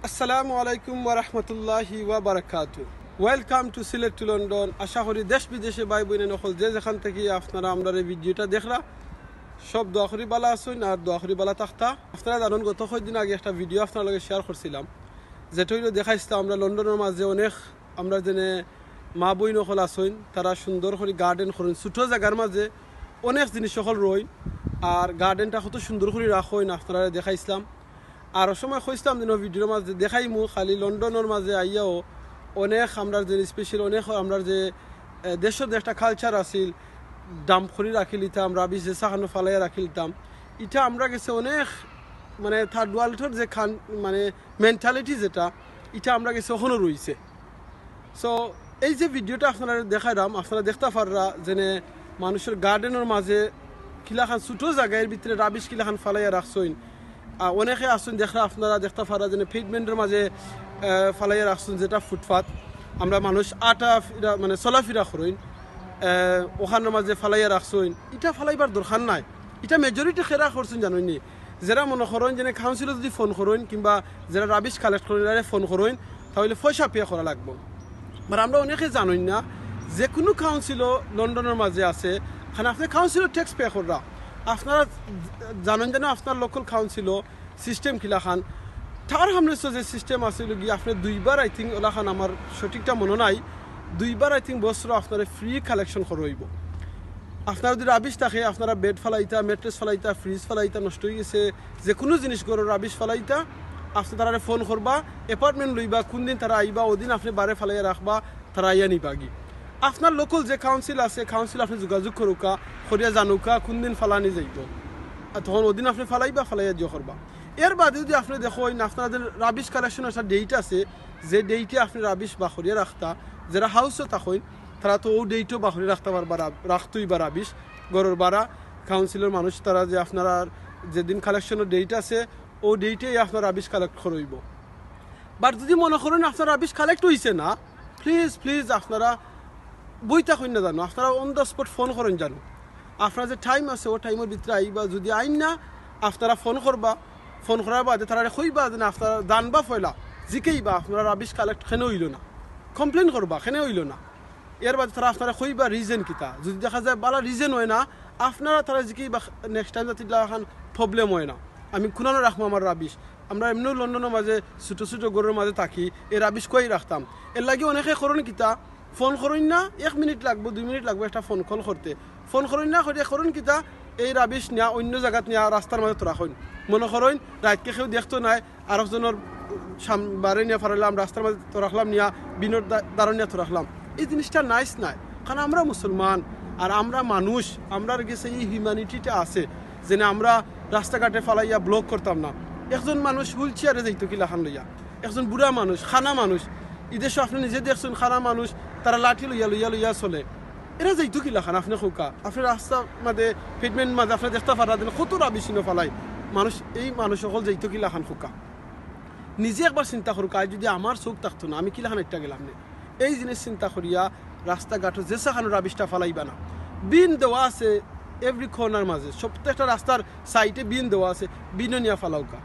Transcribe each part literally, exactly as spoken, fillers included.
আসসালামু আলাইকুম ওয়া রাহমাতুল্লাহি ওয়া বারাকাতু। Welcome to Sylhet to London। আশা করি দেশ বিদেশে ভাই বইন অকল যে যেখান থাকি আপনারা আমরার এই ভিডিওটা দেখরা, সব দোয়া করি বালা আছইন আর দোয়া করি বালা থাকতা। আপনারা জানইন, গত কয়েকদিন আগে একটা ভিডিও আপনারার লগে শেয়ার করছিলাম, যেটা অইলো দেখাইছিলাম আমরা লন্ডনর মাঝে অনেক, আমরা যেনে মা বইন অকল আছইন, তারা সুন্দর করি গার্ডেন করইন, ছোট জাগার মাঝে অনেক জিনিস অকল রইন, আর গার্ডেনটা কত সুন্দর করি রাখইন, আপনারারে দেখাইছিলাম। আর সময় কইছিলাম যেন ভিডিওর মাঝে দেখাইমু, খালি লন্ডনর মাঝে আইয়াও অনেক আমরার যে স্পেশাল, অনেক আমরার যে, এ, দেশর যে একটা কালচার আছিল, ডাম্প করি রাখিলিতাম, রাবিশ যেছাখানো ফালাইয়া রাখিলিতাম, ইটা আমরার গেছে অনেক, মানে, থার্ড ওয়ার্ল্ডর যে খান, মানে, মেন্টালিটি যেটা, ইটা আমরার গেছে অখনো রইছে। সো এই যে ভিডিওটা আপনারারে দেখাইরাম, আপনারা দেখতা পাররা যেনে মানুষর গার্ডেনর মাঝে কিলাখান ছোট জাগার ভিতরে রাবিশ কিলাখান ফালাইয়া রাখছইন। আর অনেকে আছইন দেখরা, আপনারা দেখতা পাররা যেনে পেভমেন্টর মাঝে, আহ, ফালাইয়া রাখছইন, যেটা ফুটপাত, আমরা মানুষ আটা ফিরা, মানে, চলাফিরা করইন, আহ, অখানর মাঝে ফালাইয়া রাখছইন। ইটা ফালাইবার দরকার নাই। ইটা মেজরিটি কেরা করছইন জানইননি? যেরা মনো করইন যেনে কাউন্সিলো যদি ফোন করইন কিংবা যেরা রাবিশ কালেক্ট করইন, এরারে ফোন করইন, তাইলে পয়সা পে করা লাগবো। আর আমরা অনেকে জানইন না, যে কুনু কাউন্সিলো লন্ডনর মাঝে আছে, কারণ আপনে কাউন্সিলো ট্যাক্স পে কররা, আপনারা জানইন যেন আপনার লোকাল কাউন্সিলো সিস্টেম কিলাখান। তার সামনে যে সিস্টেম আছে অইলো গি, আপনে দুইবার, আই থিঙ্ক, অলাখান আমার সঠিকটা মনো নাই, দুইবার, আই থিঙ্ক, বছরো আপনারে ফ্রি কালেকশন করা অইবো। আপনার যদি রাবিশ থাকে, আপনারা বেড ফালাইতা, ম্যাট্রেস ফালাইতা, ফ্রিজ ফালাইতা, নষ্ট অইগেছে, যে কুনু জিনিস ঘরর রাবিশ ফালাইতা, আপনে তারারে ফোন করবা, অ্যাপয়েন্টমেন্ট লইবা, কুনদিন তারা আইবা, অদিন আপনে বারে ফালাইয়া রাখবা, তারা আইয়া নিবাগি। আপনার লোকাল যে কাউন্সিল আছে, কাউন্সিল আপনে যোগাযোগ করউক্কা, করিয়া জানউক্কা কুনদিন ফালানি যাইবো। আর তখন অদিন আপনে ফালাইবা, ফালাইয়া দিয়া করবা। এর বাদে যদি আপনে দেখইন, আপনারা যে রাবিশ কালেকশন একটা ডেট আছে, যে ডেটে আপনে রাবিশ বার করিয়া রাখতা, যেরা হাউসো থাকইন, তারা তো অউ ডেটও বার করিয়া রাখতা পারবা, রাব-, রাখতই বা রাবিশ, ঘরর বারা, কাউন্সিলর মানুষ, তারা যে আপনারার যেদিন কালেকশনর ডেট আছে, অউ ডেটেই আপনার রাবিশ কালেক্ট করা অইবো। বাট যদি মনো করইন আপনার রাবিশ কালেক্ট অইছে না, প্লিজ, প্লিজ আপনারা বই থাকইন না জানো, আপনারা অন দ্য স্পট ফোন করইন জানো। আপনার যে টাইম আছে, অউ টাইমর ভিতরে আইবা, যদি আইন না, আপনারা ফোন করবা, ফোন করার বাদে তারারে কইবা যেন আপনারা জানবা পয়লা, জিকাইবা আপনারা রাবিশ কালেক্ট কেনে অইলো না, কমপ্লেন করবা কেনে অইলো না। এর বাদে তারা আপনারা কইবা রিজন কিতা, যদি দেখা যায় বালা রিজন অয় না, আপনারা তারা জিকাইবা নেক্সট টাইম যাতে ইলাখান প্রবলেম অয় না। আমি কুনানো রাখমু আমার রাবিশ, আমরা এমনেও লন্ডনর মাঝে ছোট ছোট ঘরর মাঝে থাকি, এই রাবিশ কই রাখতাম। এর লাগি অনেকে করইন কিতা, ফোন করইন না, এক মিনিট লাগবো, দুই মিনিট লাগবো একটা ফোন কল করতে, ফোন করইন না, করিয়া করইন কিতা, এই রাবিশ নিয়া অইন্য জাগাত নিয়া রাস্তার মাঝে থুড়া রাখইন। মনো করইন রাইতকে কেউ দেখতো নায়, আরকজনর সাম-, বারে নিয়া ফালাইলাম, রাস্তার মাঝে থুড়া রাখলাম, নিয়া বিনর দা-, দারো নিয়া থুড়া রাখলাম। এই জিনিসটা নাইস নায়, কারণ আমরা মুসলমান, আর আমরা মানুষ, আমরার গেছে এই হিউম্যানিটিটা আছে, যেনে আমরা রাস্তাঘাটে ফালাইয়া ব্লক করতাম না। একজন মানুষ হুইল চেয়ারে যাইতো কিলাখান লইয়া, একজন বুড়া মানুষ, কানা মানুষ, ইদেশো আপনে নিজে দেখছইন, কানা মানুষ, তারা লাঠি লইয়া, লইয়া, লইয়া চলে। এরা যাইতো কিলাখান, আপনে কউক্কা? আপনে রাস্তার মাঝে, পেভমেন্ট মাঝে আপনে দেখতা পাররা যেন কত রাবিশ ইনো ফালাই। মানুষ, এই মানুষ অকল যাইতো কিলাখান কউক্কা? নিজে একবার চিন্তা করউক্কা, আইজ যদি আমার চউখ থাকতো না, আমি কিলাখান একটা গেলাম নে? এই জিনিস চিন্তা করিয়া রাস্তাঘাটো যেছাখানো রাবিশটা ফালাইবা না। বিন দেওয়া আছে এভরি কর্নার মাঝে, প্রত্যেকটা রাস্তার সাইডে বিন দেওয়া আছে, বিনো নিয়া ফালাউক্কা।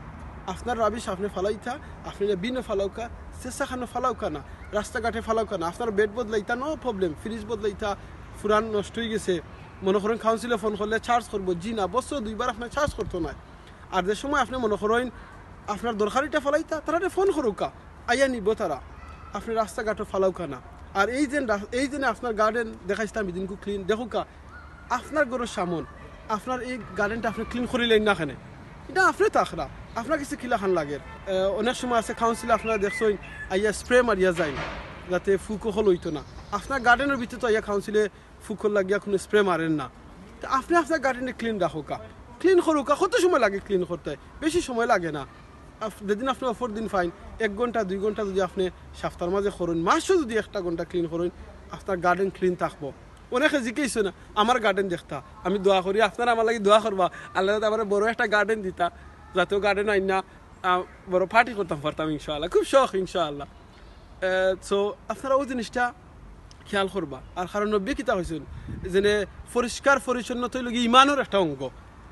আপনার রাবিশ আপনে ফালাইতা, আপনে বিনো ফালাউক্কা, যেছাখানো ফালাউক্কা না, রাস্তাঘাটে ফালাউক্কা না। আপনার বেড বদলাইতা, নো প্রবলেম, ফ্রিজ বদলাইতা, পুরান নষ্ট অইগেছে। মনো করইন কাউন্সিলে ফোন করলে চার্জ করবো, জি না, বছরো দুইবার আপনার চার্জ করতো নায়। আর যে সময় আপনে মনো করইন আপনার দরকারিটা ফালাইতা, তারারে ফোন করউক্কা, আইয়া নিবো তারা। আপনে রাস্তাঘাটো ফালাউক্কা না। আর এই যে রা-, এই যে আপনার গার্ডেন দেখাইছলাম ইদিনকু ক্লিন, দেখউক্কা, আপনার ঘরর সামন, আপনার এই গার্ডেনটা আপনে ক্লিন করিলাইন না কেনে? ইটা আপনে থাকরা, আপনার গেছে কিলাখান লাগের? আহ, অনেক সময় আছে কাউন্সিলে আপনারা দেখছইন আইয়া স্প্রে মারিয়া যাইন, যাতে ফুক অকল অইতো না। আপনার গার্ডেনর ভিতরে তো আইয়া কাউন্সিলে ফুকর লাগিয়া কুনু স্প্রে মারের না। তে আপনে আপনার গার্ডেনরে ক্লিন রাখউক্কা, ক্লিন করউক্কা। কত সময় লাগে ক্লিন করতে? বেশি সময় লাগে না। আপ-, যেদিন আপনে অফর দিন পাইন, এক ঘন্টা, দুই ঘন্টা যদি আপনে সাপ্তার মাঝে করইন, মাসো যদি একটা ঘন্টা ক্লিন করইন, আপনার গার্ডেন ক্লিন থাকবো। অনেকে জিকাইছইন আমার গার্ডেন দেখতা, আমি দোয়া করি, আপনারা আমার লাগি দোয়া করবা, আল্লায় যাতে আমারে বড় একটা গার্ডেন দিতা, যাতে অউ গার্ডেন আইন্না, আহ, বড় পার্টি করতাম পারতাম ইনশাআল্লাহ, খুব শখ ইনশাআল্লাহ। আহ, so আপনারা অউ জিনিসটা খেয়াল করবা। আর কারণ নবীয়ে কিতা কইছইন, যেনে পরিষ্কার পরিচ্ছন্নতা অইলো গি ইমানর একটা অঙ্গ।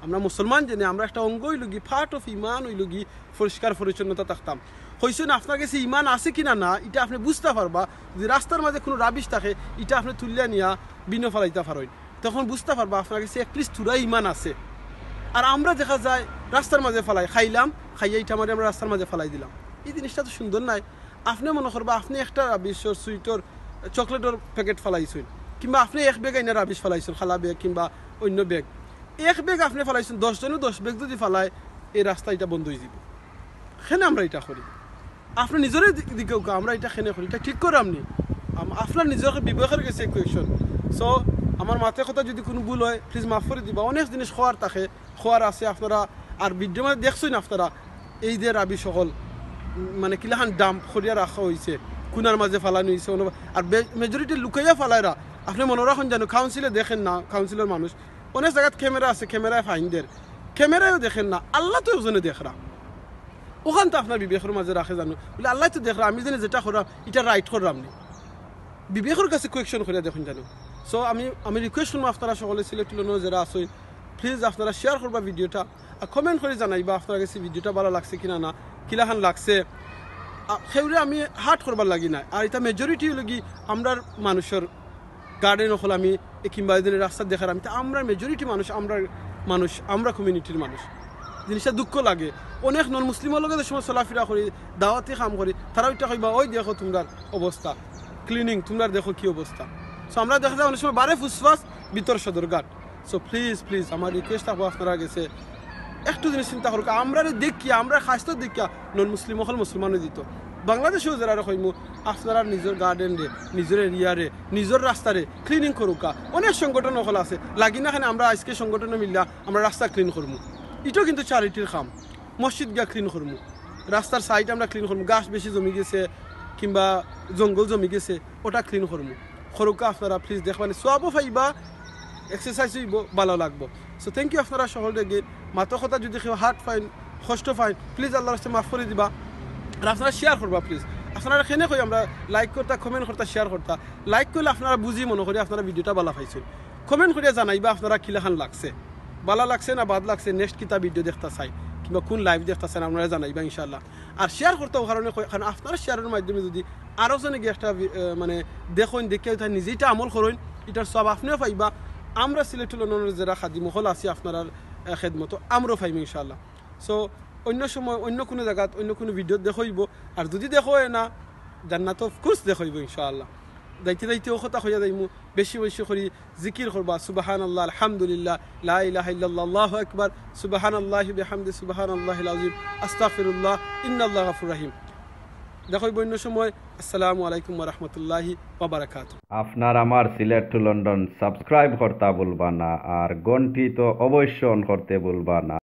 আমরা মুসলমান যেনে আমরা একটা অঙ্গ অইলগি, পার্ট অফ ইমান অইলগি পরিষ্কার পরিচ্ছন্নতা থাকতাম। কইছইন আপনার গেছে ইমান আছে কিনা না, ইটা আপনে বুঝতা পারবা যদি রাস্তার মাঝে কুনু রাবিশ থাকে, ইটা আপনে তুলিয়া নিয়া বিনো ফালাইতা পারইন, তখন বুঝতা পারবা আপনার গেছে অ্যাটলিস্ট থুড়া ইমান আছে। আর আমরা দেখা যায় রাস্তার মাঝে ফালাই, খাইলাম, খাইয়া ইটা মারি আমরা রাস্তার মাঝে ফালাই দিলাম। ই জিনিসটা তো সুন্দর নায়। আপনে মনো করবা আপনে একটা রাবিশর, সুইটর, চকলেটর প্যাকেট ফালাইছইন, কিংবা আপনে এক ব্যাগ আইনা রাবিশ ফালাইছইন, খালা ব্যাগ কিংবা অইন্য ব্যাগ, এক ব্যাগ আপনে ফালাইছইন, দশ জনে দশ ব্যাগ যদি ফালায়, এই রাস্তা ইটা বন্ধ অইযিবো। কেনে আমরা ইটা করি? আপনে নিজরে দি-, দিকেউক্কা, আমরা ইটা কেনে করি? ইটা ঠিক কররাম নি? আম-, আপনার নিজর বিবেকর গেছে কোয়েশন। সো, আমার মাতে কথা যদি কুনু ভুল অয়, প্লিজ মাফ করি দিবা। অনেক জিনিস কওয়ার থাকে, কওয়ার আছে আপনারা, আর ভিডিওর মাঝে দেখছইন আপনারা, এই যে রাবিশ অকল, উম, মানে কিলাখান ডাম্প করিয়া রাখা অইছে, কুনার মাঝে ফালানি অইছে, অন্য-, আর বে-, মেজরিটি লুকাইয়া ফালাইরা। আপনে মনো রাখইন জানো, কাউন্সিলে দেখইন না, কাউন্সিলর মানুষ, অনেক জাগাত ক্যামেরা আছে, ক্যামেরায় ফাইন দের, ক্যামেরায়ও দেখইন না, আল্লাহ তো একজনে দেখরা। অখান তো আপনার বিবেকর মাঝে রাখে জানো, বুলে আল্লাহ তো দেখরা, আমি যেনে যেটা কররাম, ইটা রাইট কররাম নি। বিবেকর গেছে কোয়েশন করিয়া দেখইন জানো। সো আমি, আমি রিকোয়েস্ট করমু আপনারা সকলে সিলেট টুলনর যেরা আছইন, প্লিজ আপনারা শেয়ার করবা ভিডিওটা, আর কমেন্ট করি জানাইবা আপনার গেছে ভিডিওটা ভালা লাগছে কিনা না, কিলাখান লাগছে। আ, কেউরে আমি হার্ট করবার লাগি না, আর ইটা মেজরিটি অইলগি আমরার মানুষর গার্ডেন অকল আমি, এ, কিংবা এদিনে রাস্তাত দেখার আমি, তা আমরা মেজরিটি মানুষ, আমরা মানুষ, আমরা কমিউনিটির মানুষ। জিনিসটা দুঃখ লাগে। অনেক নন মুসলিমর লগে যে সময় চলাফিরা করি, দাওয়াতি কাম করি, তারাও ইটা কইবা, "ওই দেখো তুমরার অবস্থা, ক্লিনিং, তুমরার দেখো কি অবস্থা।" সো আমরা দেখা যায় অনেক সময় বারে ফুসফাস, ভিতর সদরঘাট। সো প্লিজ, প্লিজ, আমার রিকোয়েস্ট থাকবো আপনারার গেছে, একটু জিনিস চিন্তা করউক্কা। আমরারে দেখিয়া, আমরার খাস্তা দেখিয়া নন মুসলিম অকল মুসলমান অইযিতো। বাংলাদেশেও যেরারে কইমু, আপনারা নিজর গার্ডেনরে, নিজর এরিয়ারে, নিজর রাস্তারে ক্লিনিং করউক্কা। অনেক সংগঠন অকল আছে, লাগি না কেনে আমরা আইজকে সংগঠনে মিললা আমরা রাস্তা ক্লিন করমু। ইটাও কিন্তু চ্যারিটির কাম। মসজিদ গিয়া ক্লিন করমু, রাস্তার সাইড আমরা ক্লিন করমু, ঘাস বেশি জমি গেছে কিংবা জঙ্গল জমি গেছে, ওটা ক্লিন করমু। করউক্কা আপনারা প্লিজ, দেখবানি সওয়াবও পাইবা, এক্সারসাইজ অইবো, ভালা লাগবো। সো থ্যাংক ইউ আপনারা সকলরে। মাতো কথা যদি কেউ হার্ট পাইন, কষ্ট পাইন, প্লিজ আল্লাহর রাস্তায় মাফ করি দিবা। আর আপনারা শেয়ার করবা প্লিজ। আপনারা কেনে কই আমরা লাইক করতা, কমেন্ট করতা, শেয়ার করতা। লাইক করলে আপনারা বুঝি মনো করি আপনারা ভিডিওটা ভালা পাইছইন। কমেন্ট করিয়া জানাইবা আপনারা কিলাখান লাগছে, ভালা লাগছে না বাদ লাগছে, নেক্সট কিতা ভিডিও দেখতা চাইন কিংবা কুন লাইভ দেখতা চাইন আপনারা জানাইবা ইনশাআল্লাহ। আর শেয়ার করতা অউ কারণে কই, কারণ আপনারা শেয়ারর মাধ্যমে যদি আরো জনে গিয়া একটা ভি-, আহ, মানে দেখইন, দেখিয়া তারা নিজে ইটা আমল করইন, ইটার সওয়াব আপনেও পাইবা। আমরা সিলেট টুলনর যেরা খাদিম অকল আছি আপনারার, আহ, খেদমতো আমরাও পাইমু ইনশাআল্লাহ। সো অইন্য সময় অইন্য কুনু জাগাত অইন্য কুনু ভিডিও দেখইবো, আর যদি দেখো না জান্নাত অফ কোর্স দেখইবো ইনশাআল্লাহ। যাইতে যাইতে অউ কথা কইয়া যাইমু, বেশি বেশি করি জিকির করবা, সুবহানাল্লাহ, আলহামদুলিল্লাহ, লা ইলাহা ইল্লাল্লাহ, আল্লাহু আকবার, সুবহানাল্লাহি বিহামদি, সুবহানাল্লাহিল আযীম, আস্তাগফিরুল্লাহ, ইন্নাল্লাহা গাফুরুর রাহিম। দেখা অইবো অইন্য সময়। আসসালামু আলাইকুম ওয়া রাহমাতুল্লাহি ওয়া বারাকাতুহু। আপনার আমার সিলেট টু লন্ডন সাবস্ক্রাইব করতা ভুলবা না, আর ঘন্টি তো অবশ্য অন করতে ভুলবা না।